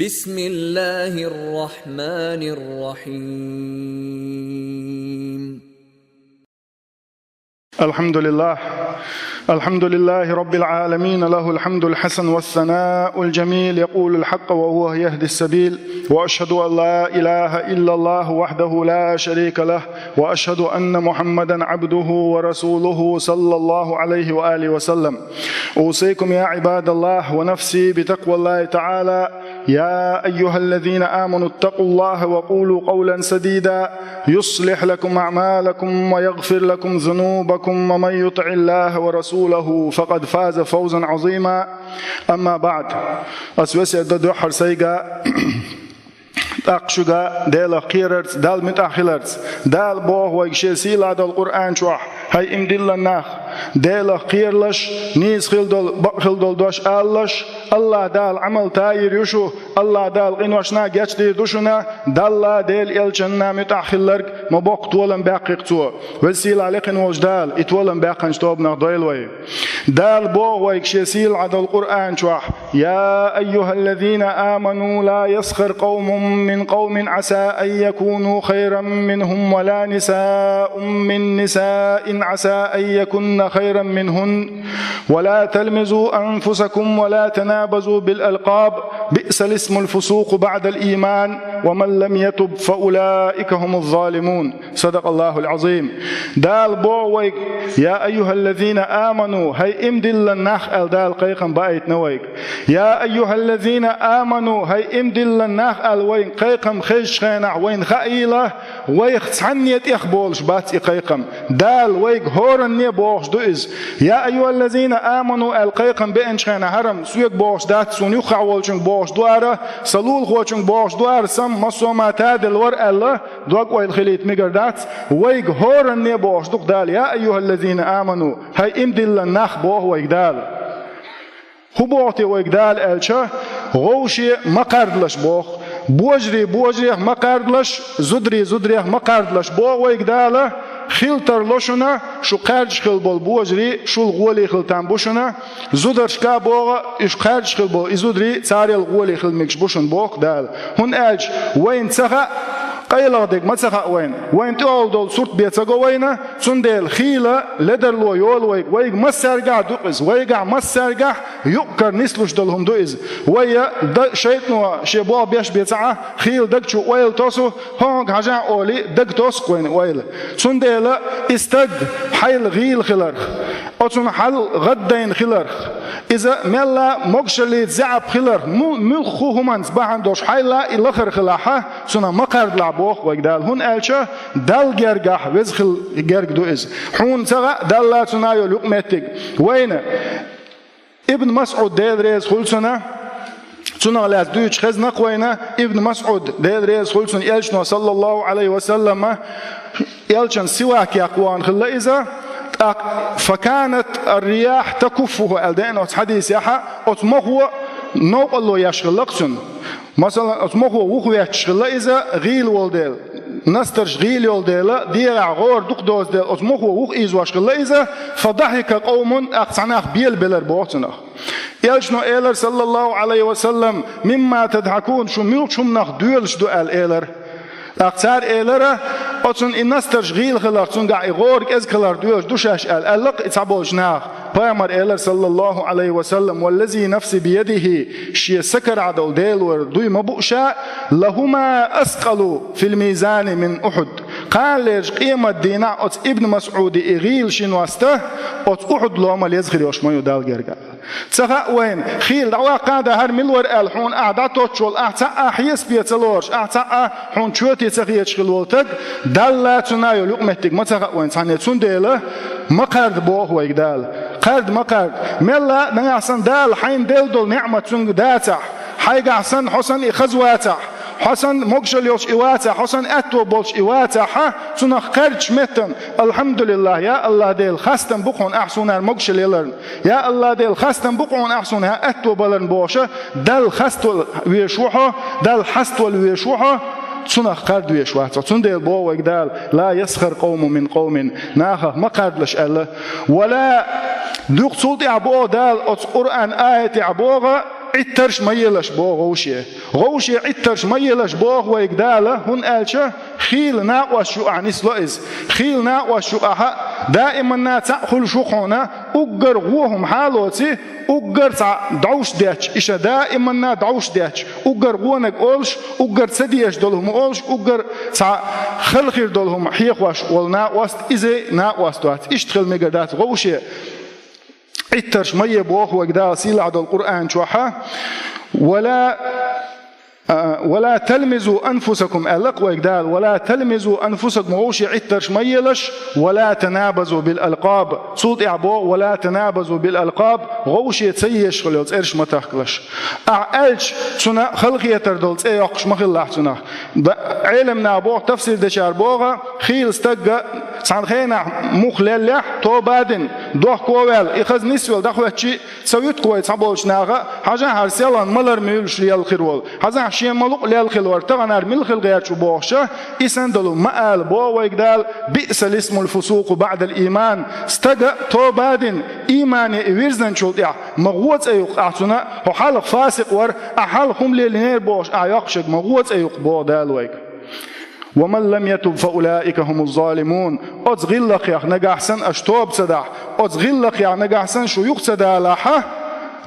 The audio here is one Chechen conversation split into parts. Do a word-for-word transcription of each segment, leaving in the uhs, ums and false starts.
بسم الله الرحمن الرحيم. الحمد لله. الحمد لله رب العالمين، له الحمد الحسن والثناء الجميل، يقول الحق وهو يهدي السبيل، وأشهد أن لا إله إلا الله وحده لا شريك له، وأشهد أن محمدا عبده ورسوله صلى الله عليه وآله وسلم. أوصيكم يا عباد الله ونفسي بتقوى الله تعالى. يا أيها الذين آمنوا اتقوا الله وقولوا قولا سديدا يصلح لكم أعمالكم ويغفر لكم ذنوبكم ومن يطع الله ورسوله فقد فاز فوزا عظيما. أما بعد. Ас весет до дуьххьара сайга, тӀаккха шуга Делах кхерарца, Далла муьтӀахь хиларца. Дала боху вайга Шен сийлахь долу Къуръан чохь: «ХӀай иман диллина нах, Делах кхералаш, нийса хила долу, бакъ хила долу дош алалаш, АллахӀ Дала Ӏамал тайир ю шу, АллахӀ Дала къиношна гечдийр ду шуна, Далла, Делан элчанна муьтӀахь хилларг ма боккха толам баьккхи-кх цо». Веза сийлахь лекхина волчу Дала и толам баьккхинчу тобанах дойла вай. Дала боху вайга Шен сийлахь долу Къуръан чохь: «يا أيها الذين آمنوا لا يسخر قوم من قوم عسى أن يكونوا خيرا منهم ولا نساء من نساء عسى أن يكن خيرا منهن ولا تلمزوا أنفسكم ولا تنابزوا بالألقاب بئس الاسم الفسوق بعد الإيمان ومن لم يتب فأولئك هم الظالمون». صدق الله العظيم. Дала боху вайга: «يا أيها الذين آمنوا», хӀай иман диллина нах, аьлла Дала кхайкхам баийтина вайга. «يا أيها الذين آمنوا», хӀай иман диллина нах, аьлла вайна кхайкхам хезачу хенахь вайна хаийла, вайх цхьанне тӀехболуш бац и кхайкхам. Дала вайга хӀоранне бохуш ду иза. «يا أيها الذين آمنوا», аьлла кхайкхам беанчу хенахь, хӀара-м соьга бохуш дац, суна юххехь волчуьнга бохуш ду хӀара, сан лулахочуьнга бохуш ду хӀара, сан массо а ма таделла вара аьлла, дог-ойла хилийта мегар дац, вайга хӀоранне бохуш ду-кх Дала: «يا أيها الذين آمنوا», хӀай иман диллина нах, боху вайга Дала. ХӀун боху те вайга Дала аьлча, вовше ма кхардалаш боху, божарий божарех ма кхардалаш, зударий зударех ма кхардалаш боху вайга Дала, хила тарло шуна, шу кхаьрдаш хила болу божарий шул гӀоле хила там бу шуна, зударшка боху, уьш кхаьрдаш хила болу и зударий царел гӀоле хила мегаш бу шуна боху Дала. ХӀунда аьлча вайна ца хаьа, къайлагӀа дерг ма ца хаьа вайна, вайна тӀехула долу сурт бен ца го вайна, цундела хийла ледарло йолу вайга, вайга массаьргахь ду-кх иза, вайгахь массаьргахь юкъ-кара нислуш долу хӀума ду иза. Вай я дан шайтӀано шен болх беш бен ца Ӏа, хийла даг чу ойла тосу, хӀокхунга хьажахь олий, даг тосу-кх вайна ойла. Цундела и стаг хьайла гӀийла хиларх, оцунна хьал гӀаддайна хиларх, иза мелла могушаллица заьӀап хиларх, му-, муьлхха хӀуманца бахьана долуш хьайла и лахара хилахь, цунах ма кхардалахь боху вайга Дала, хӀунда аьлча Далла гергахь веза хила герга ду иза. Хьуна ца хаьа Далла цунна йолу юкъаметтиг. Вайна Ибн МасӀуд, Дела реза хуьлу цунна, цунах лаьцна дуьйцуш хезна-кх вайна, Ибн МасӀуд, Дела реза хуьлу цунна, элчано, саллаллаху Ӏалайхи ва саллама, элчан сивак яккха вахана хилла иза, тӀаккха «فكانت الرياح تكفه» аьлла деана оцу хьадисехь, оцу мохо новкъарло еш хилла-кх цунна. Масала, оцу мохо вухаветташ хилла иза гӀийла волу дела, настарш гӀийла йолу дела, дегӀахь гӀора дукха доцу дела, оцу мохо вухаийзош хилла иза, «فضحك قوم», тӀаккха цхьа нах белабелира боху цунах. Элчано элира, саллаллаху Ӏалайхи ва саллам: «مما تضحكون», шу муьлхачу хӀуманах доьлуш ду аьлла элира. ТӀаккха цара элира: «Оцунна и настарш гӀийла хиларх, цуьнгахь и гӀора кӀезиг хиларх доьлуш ду шаьш», аьлла, аьлла-кх и цхьаболчу наха. Пайхамар элира, саллаллаху Ӏалайхи ва саллам: «والذي نفسي بيده», шен са карахь долу Дела вара дуй ма бу ша, «لهما أثقل في الميزان من أحد». Кханалерчу къематдийнахь оцу Ибн МасӀуди и гӀийла ши ност оцу Ухьуд ломал еза хир йолуш ма ю Далла герга. Ца хаьа вайна, хийла дӀаваккха а дан хӀара мила вара аьлла, хьуна ахь дӀатоттуш волу, ахь цхьаъ а хьесапе ца лоруш, ахь цхьаъ а хьуна чоте ца хеташ хилла волу таг, Далла цунна йолу юкъаметтиг ма ца хаьа вайна цхьанне, цундела ма кхарда боху вайга Дала. Кхарда ма кхарда. Мелла а нагахь санна Дала хьайна делла долу неӀмат цуьнга дацахь, хьайгахь санна хьо санна и хаза вацахь, хьо санна могушалла йолуш и вацахь, хьо санна аьтто болуш и вацахь, хьан цунах кхаьрдачу меттан: «АлхьамдулиллахӀ, я АллахӀ Дела, хастам бу-кх хьуна ахь суна хӀара могушалла яларна. Я АллахӀ Дела, хастам бу-кх хьуна ахь суна хӀара аьтто баларна», бохуша, Далла хаставала везаш ву хьо, Далла хьаставала везаш ву хьо, цунах кхарда везаш вац хьо. Цундела боху вайга Дала: «لا يسخر قوم من قوم», нахах ма кхардалаш аьлла. «ولا», дукха цул тӀаьхьа боху Дала оцу Къуръан аятехь боху, Ӏиттарш ма елаш боху вовше. Вовше Ӏиттарш ма елаш боху вайга Дала, хӀунда аьлча хийла накъост чу ахь нисло иза. Хийла накъост чу ахьа даиманна цхьаъ хуьлуш ву хьуна, уггар гӀо хӀума хьалоци, уггар цхьа дӀовш детташ, иша даиманна дӀовш детташ, уггар гӀонаг олуш, уггар ца дезаш долу хӀума олуш, уггар цхьа хала хир долу хӀума хьехош волу накъост, иза накъост вац. Иштта хила мегар дац вовше. Ӏиттарш ма е боху вайга Дала сийлахь долу Къуръан чохьа: «Ва ла, а, ва ла талмизу анфусакум», аьлла-кх вайга Дала, «ва ла талмизу анфусакум», вовше Ӏиттарш ма елаш, «ва ла танабазу бил алкъаб». Цул тӀаьхьа боху: «Ва ла танабазу бил алкъаб», вовше ца езаш хила йолу цӀераш ма тахкалаш. Ахьа аьлча, цунна халахетар долу цӀе йоккхуш ма хилалахь цунах. Да, Ӏелам наха боху, тафсир дечара боху, хийла стагга цхьана хенахь мух леллехь, тоба а дина, дохко а ваьлла, и хаза нисвелла дӀахӀоьттича, ца вуьту-кх вай цхьаболчу наха, хьажахьара селхана малар муьйлуш лелла хир волу, хьажахьа шен ма лукъ лелла хила вара, таханара мила хила гӀерташ ву бохуша, и санна долу ма ала боху вайга Дала: «Биъсал исмул фусукъу баъдал иман». Стага тоба а дина, имане и вирзинчул тӀаьхьа ма гӀо цӀе ю-кх ахь цунна, хьо хьалха фасикъ вара, ахь хьалха хӀума лелийнера бохуш, ахь йоккхушъерг ма гӀо цӀе ю-кх боху Дала вайга. «Ва ман лам ятуб, фа улаика хумуз залимун». Оцу гӀиллакхех нагахь санна аша тоба ца дахь, оцу гӀиллакхех нагахь санна шу юха ца далахьа,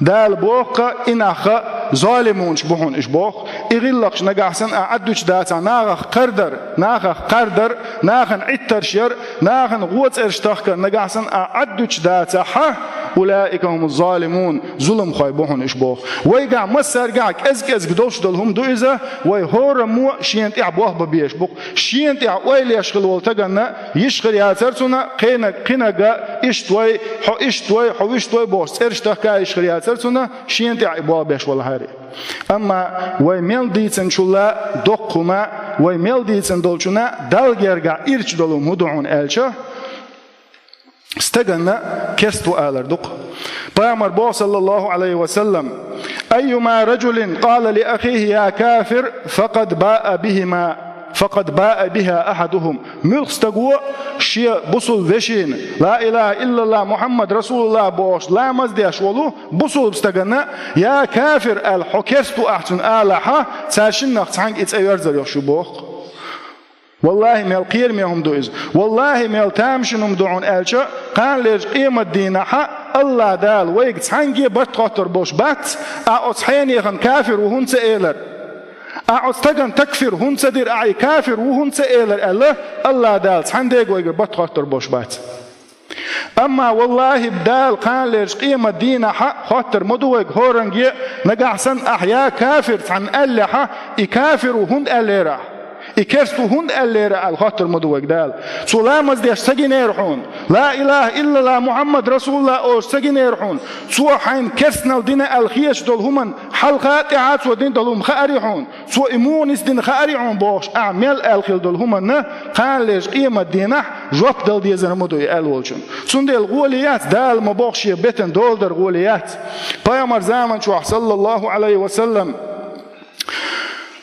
Дала боху-кха, и нах-кха залимунаш бу хьуна, иша боху. И гӀиллакхаш нагахь санна ахь Ӏаддуьтуш дацахь, нахах кхардар, нахах кхардар, нахана Ӏиттарш яр, нахана гӀо цӀераш тахкар нагахь санна ахь Ӏаддуьтуш дацахьа, «улаика хумуз залимун», зуламхой бу хьуна, иша боху. Вайгахь массаьргахь кӀез-кӀезиг долуш долу хӀума ду иза, вай хӀораммо шена тӀехь болх бан безаш бу-кх. Шена тӀехь ойла еш хила волу стаганна йиш хир яцара цунна, кхинаг-, кхинага иштта вай, хьо иштта вай, хьо вуьшта вай бохуш цӀераш тахка йиш хир яцара цунна, шена тӀехь и болх беш валахьара. Амма вай мел дийцинчул а доккха хӀума, вай мел дийцина долчунна Далла гергахь ирча долу хӀума хӀун ду хьуна аьлча, стаганна керст ву алар ду-кх. Пайхамар боху, саллаллаху Ӏалайхи ва саллам: «Айюма раджулин къала ли ахихи я кафир, факъад баа бихима, факъад баа биха ахадухум». Муьлхха стаго шен бусулба вешина, «Ла илаха иллаллах, Мухаммад расулуллах» бохуш, ламаз деш волу бусулба стаганна: «Я кафир», аьлла, «Хьо керст ву ахь цунна» алахьа, цаьршиннах цхьаьнга и цӀе йоьрзур йолуш ю боху-кх. Валлахи, мел кхераме хӀума ду иза. Валлахи, мел тамашийна хӀума ду хьуна аьлча, кханалерчу къематдийнахьа Аллах Дала вайга цхьаьнгге барт хоттур болуш бац, ахь оцу хьенехана кафир ву хӀунда ца элар? Ахь оцу стагана такфир хӀунда ца дира, ахь и кафир ву хӀунда ца элар аьлла, Аллах Дала цхьаьнгге вайгара барт хоттур болуш бац. Амма, валлахи, Дала кханалерчу къематдийнахьа хоттур ма ду вайга хӀоранге, нагахь санна ахь я кафир цхьанна аьллехьа, и кафир ву хӀунда аьллера ахь? И керст ву хӀунда аьллера аьлла хоттур ма ду вайга Дала. Цо ламаз деш ца гинера хьуна, «Ла илаха иллаллах, Мухаммад расулуллах» олуш ца гинера хьуна. Цо хьайна керстанал дина аьлла хеташ долу хӀуманна хьалха а, тӀаьхьа а цо дина долу хӀума хаарий хьуна? Цо и муха нисдина хаарий хьуна бохуш, ахь мел аьлла хила долу хӀуманна кханалерчу къематдийнахь жоп дала дезар ма ду и аьлла волчунна. Цундела гӀоле яц, Дала ма бохху шен бетан дола дар гӀоле яц. Пайхамар заман чохь, саллаллаху Ӏалайхи ва саллам,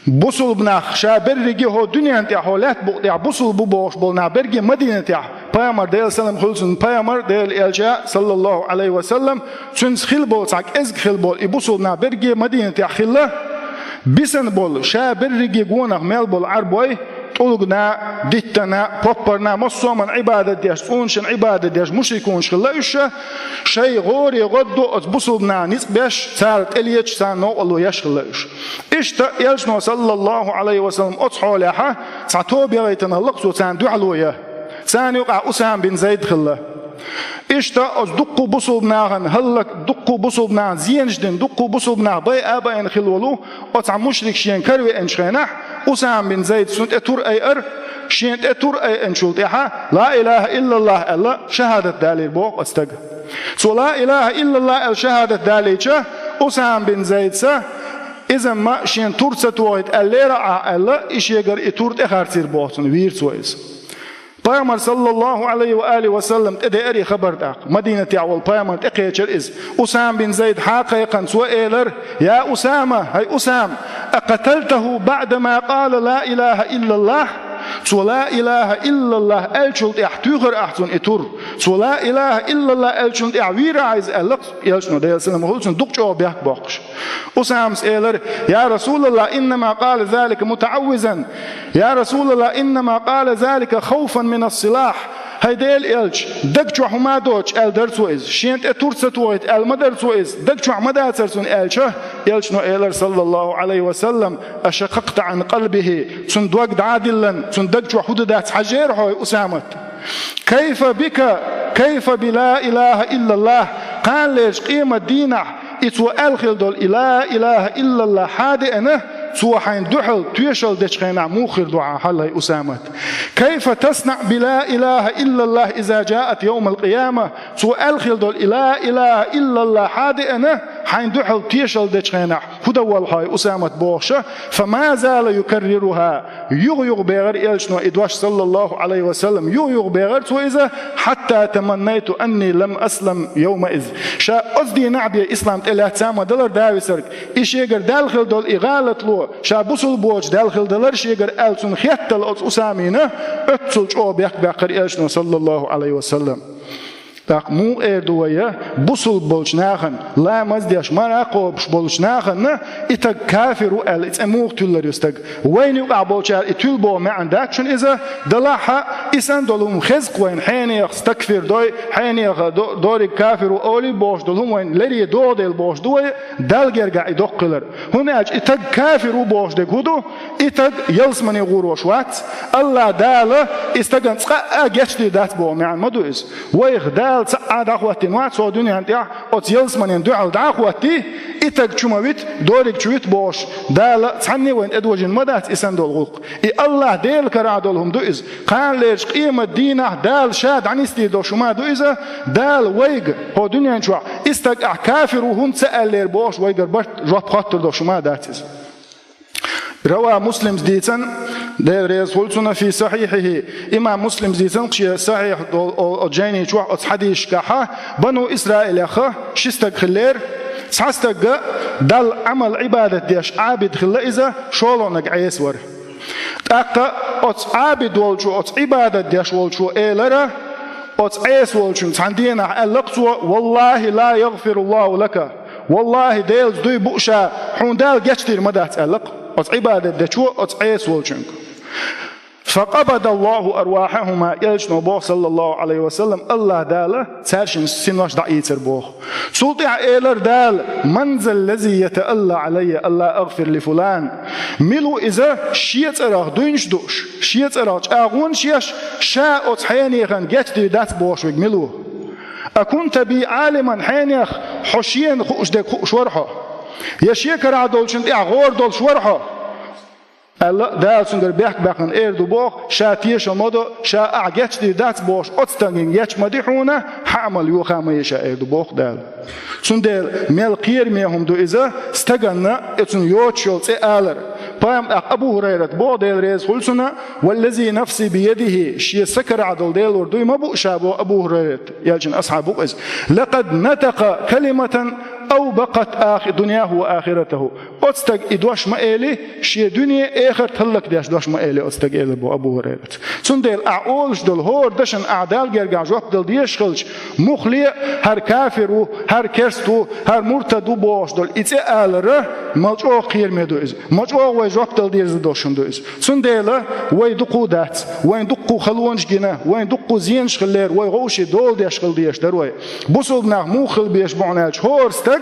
бусулба нах ша берриге хӀо дуьнен тӀехь, хӀо лаьтта букъа тӀехь бусулба бу бохуш болу нах берриге Мадина тӀехь, пайхамар, Делан салам хуьлу цунна, пайхамар, Делан элча, саллаллаху Ӏалайхи ва саллам, цуьнца хила болу, цхьа кӀезиг хила болу и бусулба нах берриге Мадина тӀехь хилла, бисана болу, ша берриге гонах мел болу Ӏарбой, тӀулгана, диттана, поппарна, массоман Ӏибадат деш, цӀунашан Ӏибадат деш, мушрикунаш хилла уьш, шайн гӀоре гӀоддо оцу бусулба наха ницкъ беш, цара тӀелеташ, царна новкъарло еш хилла уьш. Иштта элчано, саллаллаху Ӏалайхи ва саллам, оцу хьолехьа цхьа тоба яхийтина хилла-кх цо царна дуьхьало ян. Царна юкъахь Усама бин Зайд хилла. Иштта оцу дуккху бусулба нахана хӀаллак, дуккху бусулба нахана зенаш дина, дуккху бусулба нах байа а байина хила волу оцхьа мушрик шена каравеанчу хенахь, Усама бин Зайд цунна тӀе тур айара, шена тӀе тур айанчул тӀаьхьа «Ла илаха иллаллах» аьлла, шахӀадат далийра боху оцу стага. Цо «Ла илаха иллаллах» аьлла шахӀадат далийча, Усама бин Зайдса, иза-м шена тур ца тохийта аьллера ахь аьлла, и шегара и тур тӀе харцийра боху цунна, вийра цо иза. Пайхамар, саллаллаху Ӏалайхи ва алихи ва саллам, тӀедеара и хабар тӀаккха. Мадинатехь волу пайхамар тӀекхечира иза. Усама бин Зайд хьа а кхайкхина, цо элира: «Я Усама, хӀай Усама, акъаталтаху баъдама къала ла илаха иллаллах?» Цо ла илаха иллаллахӀ аьллачул тӀехьа туьйхира ахь цунна и тур. Цо ла илаха иллаллахӀ аьллачул тӀехьа вийра ахь иза аьлла, элчано, Делан салам хуьлда цунна, дукха чӀогӀа бехк боккхуш. Усамас элира: «Я РасулаллахӀ, иннама къала залика мутаӀаввизан. Я РасулаллахӀ, иннама къала залика хавфан мина ссилахӀ». ХӀай Делан элча, даг чохь хӀума доцуш аьлла дара цо иза. Шена тӀе тур ца тухийта аьлла ма дара цо иза. Даг чохь ма дацара цунна аьлча, элчано элира, саллаллахӀу Ӏалайхи ва саллам: «Ашакъакъта Ӏан къалбихӀи». Цунна дог дӀа а диллина, цунна даг чохь хӀун ду дац хьажийра хьо, Усамат. «Кайфа бика, кайфа би ла илаха иллаллахӀ». Кханалерчу къематан дийнахь и цо аьлла хилла долу и ла илаха иллаллахӀ хьан деана, цо хьайна дуьхьал тоьшалла дечу хенахь муха хир ду хьан хьал, хӀай Усамат? «Кайфа таснаӀу би ла илаха иллаллахӀ иза жаат йовмал къияма». Цо аьлла хилла долу и ла илаха иллаллахӀ хьан деана, хьайна дуьхьал тоьшалла дечу хенахь хӀун дан воллу хьо, хӀай Усамат, бохуша, «фа ма зала юкаррируха». Юха-юха бехира элчано и дош, саллаллахӀу Ӏалайхи ва саллам, юха-юха бехира цо иза, «хьатта таманнайту анни лам аслам йовмаиз». Ша оцу дийнахь бен ислам тӀелаьцна ма далара Дависарг. И шегара даьлла хилла долу и гӀалатло ша бусулба боцуш даьлла хилла далара шегара аьлла цунна хеттал оцу Усамина, оццул чӀогӀа бехк баьккхира элчано, саллаллахӀу Ӏалайхи ва саллам. ТӀаккха муха эр ду вай, бусулба болчу нахана, ламаз деш, марха кхобуш болчу нахана, и стаг кафир ву аьлла, и цӀе муха туьллур ю стаг? Вайна юкъахь болчара и туьллу боху маьӀна дац шуна иза, далахь а, и санна долу хӀума хеза-кх вайна, хьенех стакфир дой, хьенех до-, дерриг кафир ву олий бохуш долу хӀума вайна леррина догӀу дела бохуш ду вай, Далла гергахь и доккха хилар. ХӀунда аьлча и стаг кафир ву бохуш дерг хӀун ду? И стаг ялсамане гӀур волуш вац. АллахӀ Дала и стагана цкъа а гечдийр дац боху маьӀна ма ду иза. Вайх Дала цхьа а дӀахӀоттийна вац хӀокху дуьненна тӀехь, оцу ялсаманина дуьхьал дӀа а хӀоттий, и стаг чу ма вита, дерриг чу вита бохуш, Дала цхьанне а вайна тӀедожийна ма дац и санна долу гӀуллакх. И АллахӀ Делан карахь долу хӀума ду иза. Кханалерчу къематан дийнахь Дала Ша дӀанисдийр долуш хӀума ду иза. Дала вайга, хӀокху дуьнен чохь, и стаг ахь кафир ву хӀунда ца аьллера бохуш, вайгара барт, жоп хоттур долуш хӀума дац иза. Рава Муслимс дийцина, Дела реза хуьлда цунна, фи сахьихьихьи, имам Муслимс дийцина шен сахьихь долу о-, о-, жайни чохь оцу хьадисашкахьа, Бану Исраилехха ши стаг хиллера, цхьа стаг Далла Ӏамал, Ӏибадат деш Ӏабид хилла иза, шолгӀаниг Ӏеса вара. ТӀаккха оцу Ӏабид волчо, оцу Ӏибадат деш волчо элира, оцу Ӏеса волчуьнга цхьана дийнахь аьлла-кх цо: «Валлахи ла ягъфируллаху лака». «ВаллахӀи, Делаца дуй бу ша, хьуна Дала гечдийр ма дац», аьлла-кх оцу Ӏибадат дечо оцу Ӏеса волчуьнга. «Факъабадаллаху арвахьахума», элчано боху, саллаллаху Ӏалайхи ва саллам, АллахӀ Дала цаьршиннан синош дӀаийцар боху. Цул тӀаьхьа элира Дала: «Ман заллази ятаалла Ӏалайя алла агъфир ли фулан?» Мила ву иза шен цӀарах дуйнаш дууш, шен цӀарах чӀагӀонаш еш, ша оцу хьенехана гечдийр дац бохуш верг мила ву? «Акунта би Ӏалиман», хьенех хьо шена хууш дерг хууш вара хьо? Я шен карахь долчун тӀехь гӀора долуш вара хьо? Аьлла, Дала цуьнгара бехк баьккхина эр ду боху, ша тешам ма до, ша ахь гечдийр дац бохуш, оцу стагана геч ма ди хьуна, хьан Ӏамал йоха ма е ша эр ду боху Дала. Цундела мел кхераме хӀума ду иза, стаганна, и цунна йоцуш йолу цӀе алар. Пайхамар тӀаккха Абу ХӀурайрат боху, Дела реза хуьлда цунна: «Валлази нафси биядихи», шен са карахь долу Делора дуй ма бу ша боху Абу ХӀурайрат, элчан асхьаб ву иза. «Лакъад натакъа калиматан авбакъат ахи-, дуньяху ва ахиратаху». Оцу стага и дош ма эли, шен дуьне, эхарт хӀаллакдеш дош ма эли оцу стага, элира боху Абу ХӀурайрат. Цундела ахь олуш долу хӀора дашна ахь Далла гергахь жоп дала дезаш хилча, муххале а хӀара кафир ву, хӀара керст ву, хӀара муртад ву бохуш долу и цӀе алара, мел чӀогӀа кхераме ду иза. Мел чӀогӀа вай жоп дала деза долуш хӀума ду иза. Цундела вай дукха дац, вайн дуккха халонаш гина, вайн дуккха зенаш хиллера, вай вовшийн дола деш хила дезаш дара вай. Бусулба нах муха хила безаш бу хьуна аьлча, хӀора стаг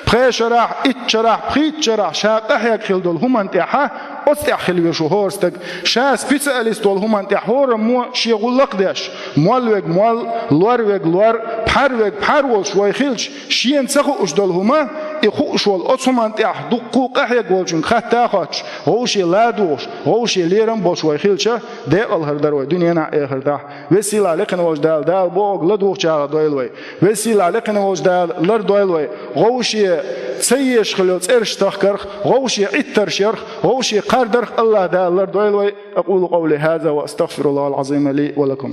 пхеа шарахь, итт шарахь, пхийтта шарахь ша къахьега хила долу хӀуманна тӀехьа, оцу тӀехь хила везаш ву хӀора стаг. Ша специалист волу хӀуманна тӀехь хӀораммо шен гӀуллакх а деш, мол верг мол, лор верг лор, пхьар верг пхьар волуш вай хилча, шена ца хууш долу хӀума, и хууш волу оцу хӀуманна тӀехь дуккха къахьега волчуьнга хатта а хоттуш, вовшийн ладугӀуш, вовшийн лерам а болуш вай хилча, декъал хир дара вай дуьненахь а, эхартахь а. Веза-сийлахь лекхина волчу Дала, Дала бохург ладугӀучарах дойла вай. Веза-сийлахь лекхина волчу Дала лардойла вай вовшийн ца езаш хила йолу цӀераш тахкарх, вовшийн Ӏиттарш ярх, вовшийн кхардарх. АллахӀ Дала лардойла вай. أقول قولي هذا وأستغفر الله العظيم لي ولكم.